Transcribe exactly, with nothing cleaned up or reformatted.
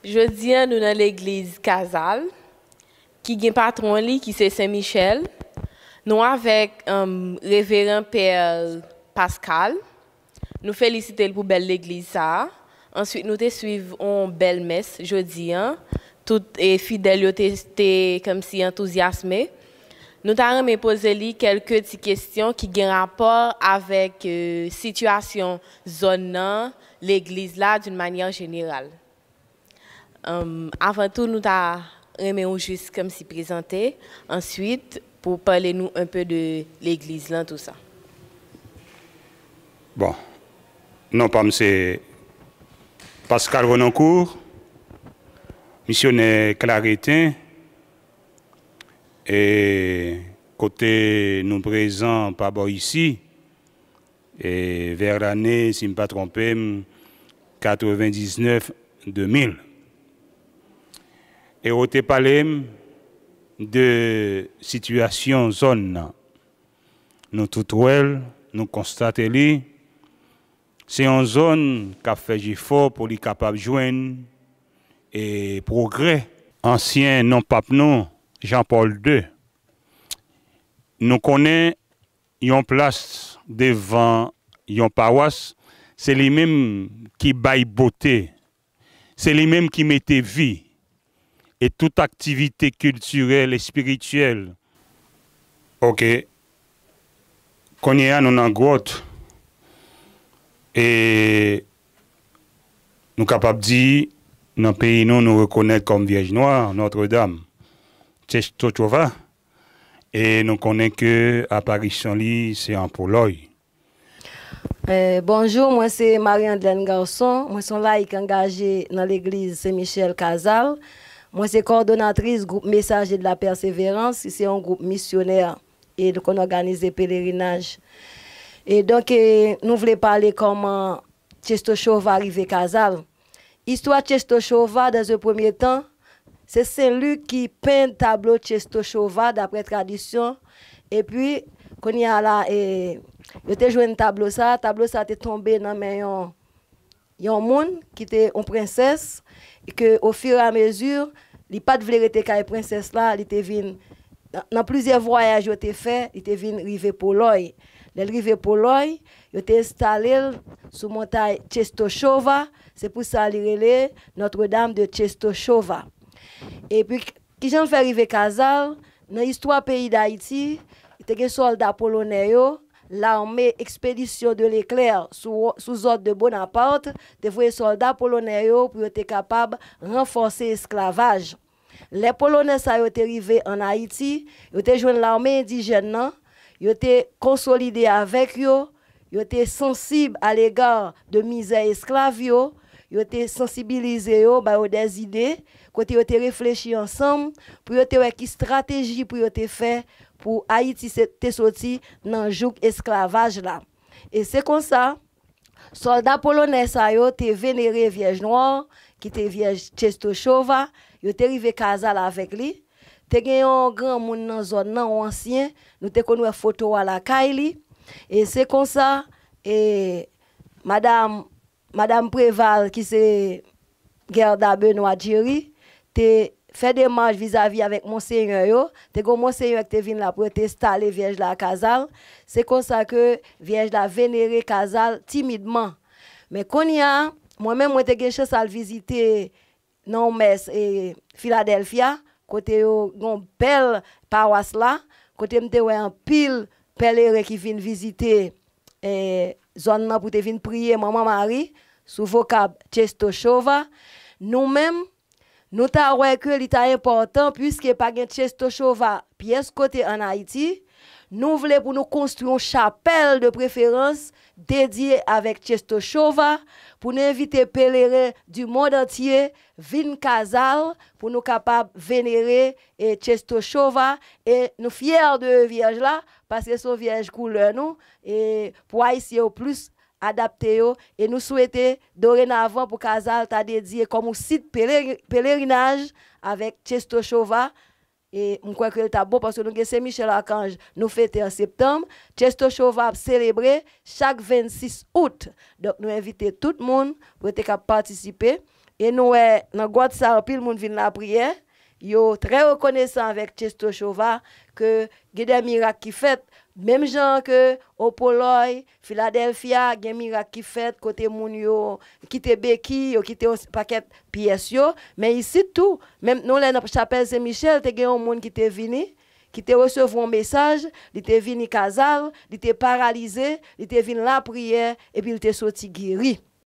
Jodi a, nou nan legliz Kazal, ki gen patwon li, ki se Sen Michèl. Nou avèk, um, Reveran Pè Pascal. Nou felisite l pou bèl legliz sa a. Answit, nou te swiv yon bèl mès jodi a. Tout, e, fidèl yo te, te kòmsi antouzyasme. Nou ta renmen poze li kèlke ti kesyon ki gen rapò avèk, e, sitiyasyon zòn nan, legliz la, d'une manière générale. Anm, avan tou, nou ta renmen ou jis kòmsi prezante, answit, pou pale nou un peu de legliz lan, tou sa. Bon, non pa m se Pascal Renoncourt, misyonè Klareten, e kote nou prezan pa bò isi, e vè lane, si m pa twonpe m, katrevendiznèf, de mil. E ou te pale m de sitiyasyon zòn nan. Nou tout wè l, nou konstate li. Se yon zòn k ap fè jefò pou li kapab jwenn, e, pwogrè. Ansyen non pap nou, Jan Pòl de, nou konnen yon plas devan yon pawas, se li menm ki bay bote, se li menm ki mete vi, e tout aktivite kiltirèl, espirityèl. Oke. Kounye a, nou nan gwòt. E nou kapab di, nan peyi nou, nou rekonèt kòm Vyèj Nwa, Nòtredam, Czestochowa. E nou konnen ke aparisyon li se an Polòy. Eh, bonjou, mwen se Marie Andlène Garçon, mwen se yon layik angaje nan legliz Sen Michèl Kazal. Mwen se kowòdonatris gwoup Messager de la Persévérance, ki se yon gwoup misyonè e nou konn òganize pelerinaj. E donk, eh, nou vle pale kòman Czestochowa rive Kazal. Istwa Czestochowa, dans un premier temps, se Sen Lik ki penn tablo Czestochowa daprè tradisyon. Epi, kounye a la, e, yo te jwenn tablo sa. Tablo sa te tonbe nan men yon, yon moun ki te yon prensès, ke ofiramezi, li pa t vle rete kay prensès la, li te vin, nan, nan plizyè vwayaj yo te fè, li te vin rive Polòy. Lè l rive Polòy, yo te enstale l sou montay Czestochowa, se pou sa li rele Notre-Dame de Czestochowa. Epi, kijan l fè rive Kazal? Nan istwa peyi Dayiti, te gen sòlda polonè yo, L'armée Expédition de l'Éclair, sou, sou zòd de Bonaparte, te voye sòlda polonè yo pou yo te kapab ranfòse esklavaj. Lè Polonè sa yo te rive ann Ayiti, yo te jwenn lame endijèn nan, yo te konsolide avèk yo, yo te sansib alega de mizè esklav yo, yo te sansibilize yo, ba yo dèzide, kote yo te reflechi ansanm pou yo te wè ki estrateji pou yo te fè pou Ayiti te soti nan jouk esklavaj la. E se konsa, sòlda polonè sa yo te venere Vyèj Nwa, ki te Vyèj Czestochowa, yo te rive Kazal avèk li. Te gen yon granmoun nan zòn nan, yon ansyen, nou te konn wè foto a lakay li. E se konsa, e, madanm, madanm Preval, ki se Gerda Benoît Jerry, te fè demach vizavi avèk monsenyè yo. Te gen yon monsenyè ki te vin la pou yo te enstale Vyèj la Kazal. Se konsa ke Vyèj la venere Kazal timidman. Men kounye a, mwen menm, mwen te gen chans al vizite nan yon mès, e, Filadèlfya, kote yo gen yon bèl pawas la, kote m te wè anpil pèleren ki vin vizite, e, zòn nan pou te vin priye Manman Mari sou vokab Czestochowa. Nou menm, nou ta wè ke li ta enpòtan, piske pa gen Czestochowa pyès kote ann Ayiti, nou vle pou nou konstwi yon chapèl de preferans dedye avèk Czestochowa, pou nou envite peleren du monde entier vin Kazal, pou nou kapab venere, e, Czestochowa, e nou fyè de vyèj la, paske se yon vyèj koulè nou, e pou Ayisyen yo plis adapte yo, e nou swete dorenavan pou Kazal ta dedye kòm yon sit pele-, pelerinaj avèk Czestochowa, e m kwè ke l t ap bon, paske nou gen Sen Michèl Akanj, nou fete an septanm, Czestochowa ap selebre chak vennsis out. Donk, nou envite tout moun pou yo te ka patisipe. E nou wè, nan gwòt sa, anpil moun vin lapriyè. Yo trè rekonesan avèk Czestochowa ke gen de mirak ki fèt. Menm jan ke Opolòy, Filadèlfya, gen mirak ki fèt kote moun yo kite beki, yo kite yon pakèt pyès yo. Men isit tou, menm nou lè nan chapèl Sen Michèl, te gen yon moun ki te vini, ki te resevwa yon mesaj, li te vini kazal, li te paralize, li te vin lapriyè, epi li te soti geri.